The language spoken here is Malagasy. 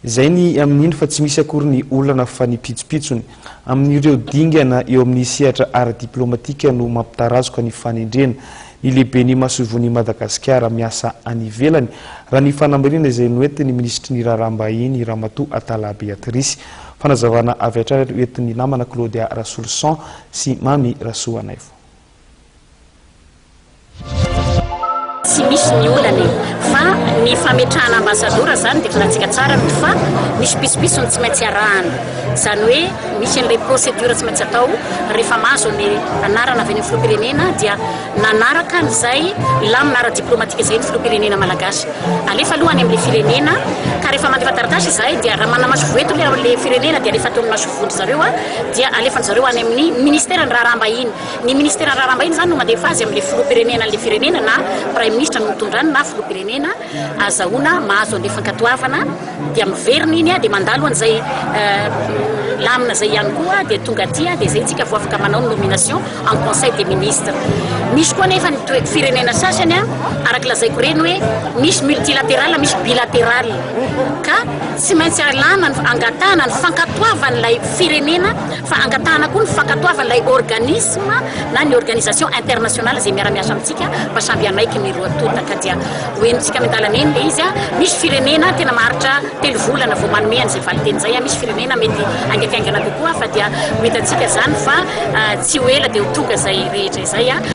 Izay ny amin'iny fa tsy misy akory ny olana fa ny pitsopitsony amin'ireo dingana eo amin'ny sehatra ara-diplomatika no mampitarazoka ny fanendrena ny lehiben'ny masoivohon'i Madagasikara miasa any ivelany, raha ny fanamarihana izay noentin'ny minisitry ny Raharaham-bahiny Ramatoa Atallah Béatrice. Fanazavana avy hatrany ary hoentin'ny namana Claudia Rasoloson sy Mamy Rasoanaivo. Tsy misy ny olana e! Fa ny fametrahana ambassador zany dia fantatsika tsara ny fa misy pitsopitsony tsy maintsy arahana. Izany hoe misy an'ilay procédure tsy maintsy atao rehefa mahazo ny anarana avy any amin'ny filoham-pirenena dia nanaraka an'izay lamina ara-diplomatika izay ny filoham-pirenena malagasy. Alefa aloha any amin'ilay firenena ka rehefa mandefa taratasy izahay dia raha manana masoivoho eto ilay firenena dia alefa ato amin'ny masoivohon-dry zareo dia alefan-dry zareo any amin'ny ministeran'ny raharaham-bahiny. Ny ministeran'ny raharaham-bahiny izany no mandefa azy amin'ilay filoham-pirenena an'ilay firenena na praiminisitra no mitondra any na filoham-pirenena azahoana mahazo an'ilay fankatoavana dia miverina iny dia mandalo an'izay lamina izay ihany koa dia tonga aty dia izay tsika vao afaka manao ny nomination en conseil des ministres. Misy koa anefa ny toe firenena sasany araka lazaiko ireny hoe misy multilatéral misy bilatéral ka tsy maintsy alana angatahana ny fankatoavan'ilay firenena fa angatahana koa ny fankatoavan'ilay organisme na ny organisation internationale izay miara-miasa amintsika mba samby hanaiky ny roa tonta ka dia ho henontsika miandalana eny ilay izy a. Misy firenena tena maharitra telo volana vao manome an'izay valinteny izay a, misy firenena mety haingankaingana kokoa fa dia ho hitantsika izany fa tsy ho ela dia ho tonga izay rehetra izay a.